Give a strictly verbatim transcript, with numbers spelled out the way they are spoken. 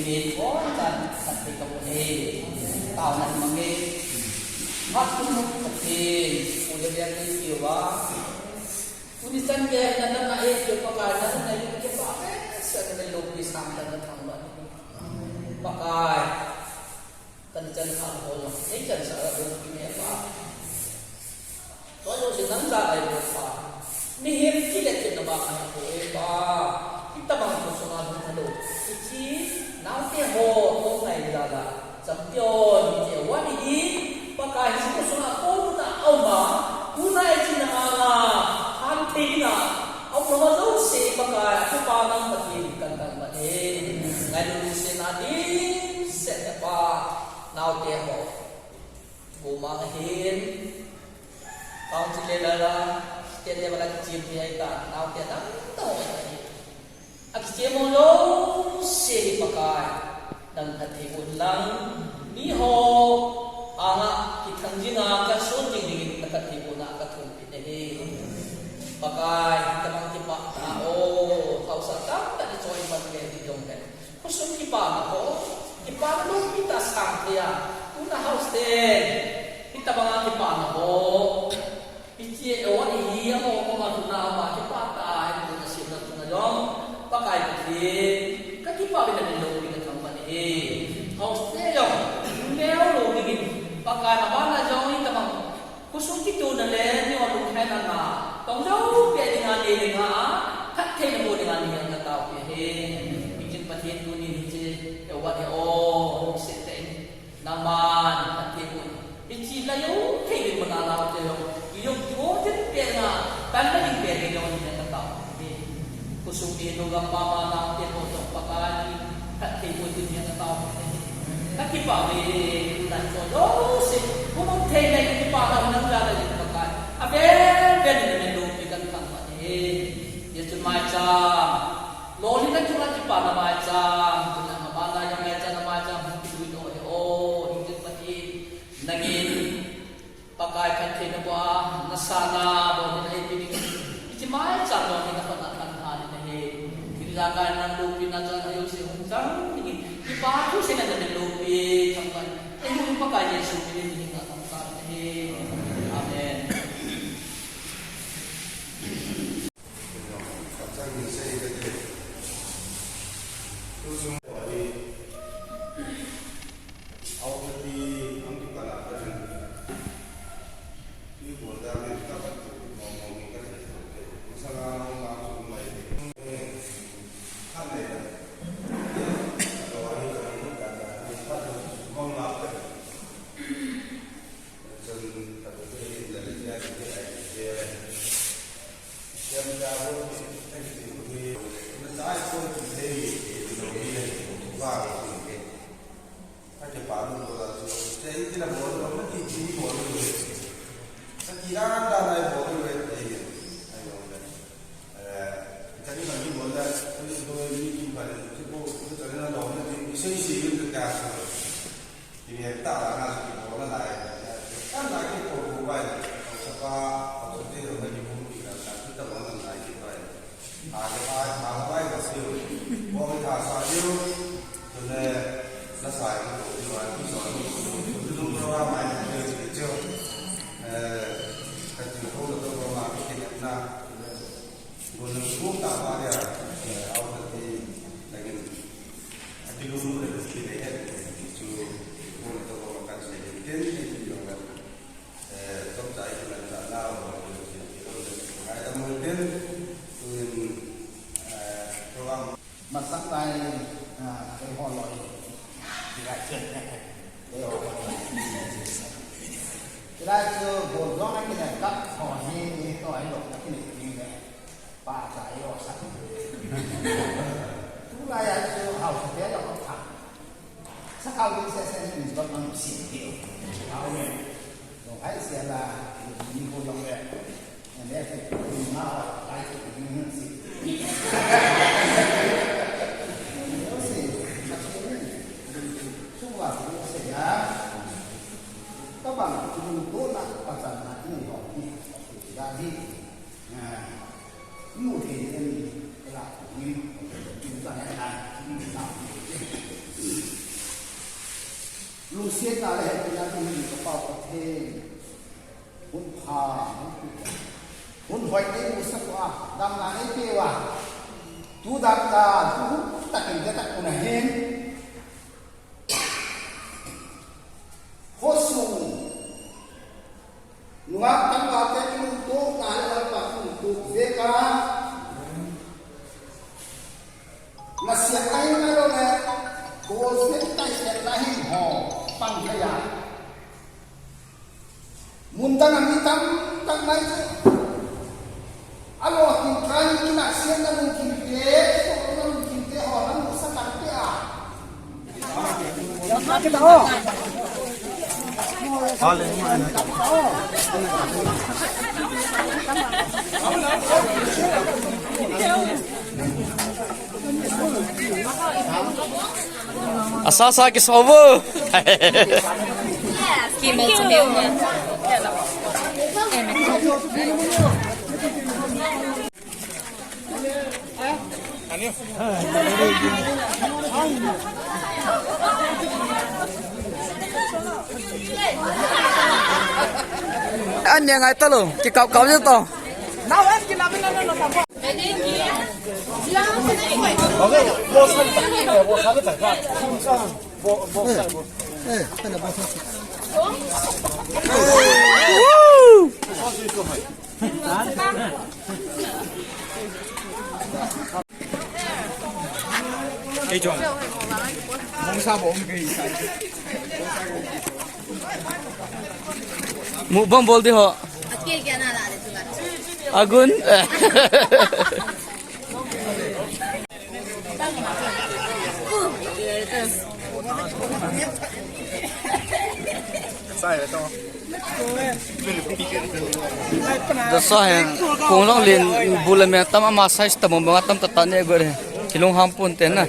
Pen kon kan kan pe ka mo ne. Tao na ma me. Mat tu mo ka pe. U de ya ni ki wa. U ni san ge na na na e ki pa ka na na ni ki pa pe. Sa na lo ki sam na na thang ba. Pakai. Kan chan kha ho lo. Nei chan sa lo ki ne pa. Tua jouse nang jal a i bol pa. Mihem kile kit na ba kha ko e pa. Itabang ko sunga lhung a lo. Hiche naote ho ko ngai jal a. Champion hiche award hi. Pakai hiche ko sunga ko na a um a. Ko nai chi na a la. Han thei na. A um na jouse Pakai. Ko pa nang Pathen kan kan ba e. Ngai lo se na din se pa. Naote ho. Buma ahin, council level a, state level a kichem hi ahi ta, naote adang ta ho ahi. Akichem ho jouse hi Pakai, nang phattheiboh in lang, miho anga kithang jing a kason jing dingin na phattheibohna kathum peh ahi. Pakai, hitabang kipah tah a, o, haosa tamtah in choi man le hi jong le. Khosung kipana ho, kipana lungpi tah sang thei a, tuna house ten, hitabang a kipana ho, hiche award hi amaho koma tuna ama kipah tah a, hiche tuna sem na tuna jong, Pakai Pathen, kakipah uvin namin loupina thangvah in ahi. House te jong, neo lou dingin, Pakai mabana jong hitabang Khosung kituna le, miho lungkhaina na, tong jou peh dinga, nei dinga, phattheina boh dinga, nei dinga katao peh ahi. Hijeh in Pathen tuni hiche, award hi o, hung set tah in, naman, phatthei boh in. Hiche la jong, thei ding mana naote jong, kijong kivo ding peh dinga, tan la ding peh dinga jong, nei dinga katao peh ahi. Khosung mi nu gam mama naote ho jong Pakai, phatthei boh ding nei dinga katao peh ahi. Kakipah uve, tunan choi jouse, hung thei nai kakipah nau nang jal a Pakai. Avel vel in namin loupina kathangvah e. Hijeh chun maicham. Lolhinna chunga kipana maicham. Tunan mabana jong maicham, maicham hung kilui lou ahi o. Hijeh chun Pathen. Nangin. Pakai phattheina boh a, nasatna boh in eipeh ding. Hiche maicham jong hi nakhut a kahin than in ahi. Thil ijakai nang loupina chang ajouse hung chang dingin. Kipah thu seh in namin loupi thangvah in. Eihon Pakai Jesu min in hing a kathangvah in ahi. Amen. Tini ta la na ki bol na lai. Kan na ki bol bol bai. Sapa, sapa te lo na ki bol ki la, kan ta bol na lai ki bai. A ke bai, a bai ka si. Bol ka sa yo. Tune na sa yo ko ni wa ki so ni. Tu tu program mai ni ki jo. Eh, ka ti ko to program ki na. Bol na ko ta ba ya. Au ta ti. Lagi. Ati lulu le, ti le het, ti chu, ko le to ko kan se, ti ti ti lo kan. Eh, to ta i kan ta na, o, ti ti lo le, ai da mo ten, tu in, eh, program. Masak lai, ah, kei ho loi. Ti lai chen. Kei ho loi. Ti lai chu, bol jong a kile kap ho hi, to ai lo, a kile ni le. Pa cha yo sa. Tulai a chu hausa te lo tha. Sa kau ni se se ni ba mang si ti. Hau ni. Lo hai se la ni ko yong le. Ne se ni ma lai se ni si. Yo si. Su wa su se ya. Ka bang tu tu na pa cha na ni ho ni. Ya ni. Ah. Mu thei ni la ni, ni ta na na, ni ta. Siatna le hepina tuni ka Pa Pathen. Hun pha, hun hoi nei musak uva, damna nei peuva. Tu dam ka, tu hun takin ka tak una hin. Khosung. Nungah tangval te kilungtohna le Lalpa kilungtoh jeh a. Nasia ahi nalou le, Golseh tai se lahin ho, pang kaya. Mun dang a mi tamtah nai chu. Alo tin kan kina siam na lungkim te, so na lungkim te ho, na lungsa kan te a. Asa sa ki sobo. Ki mo chu meu ma. An nia ngai talo, kikap kap je to. Mukbang bol di ho. Agun. Dasa hin, kong jong len, bul le me tam ama size tam, bang tam ta ta ne go re. Kilung ham pon te na.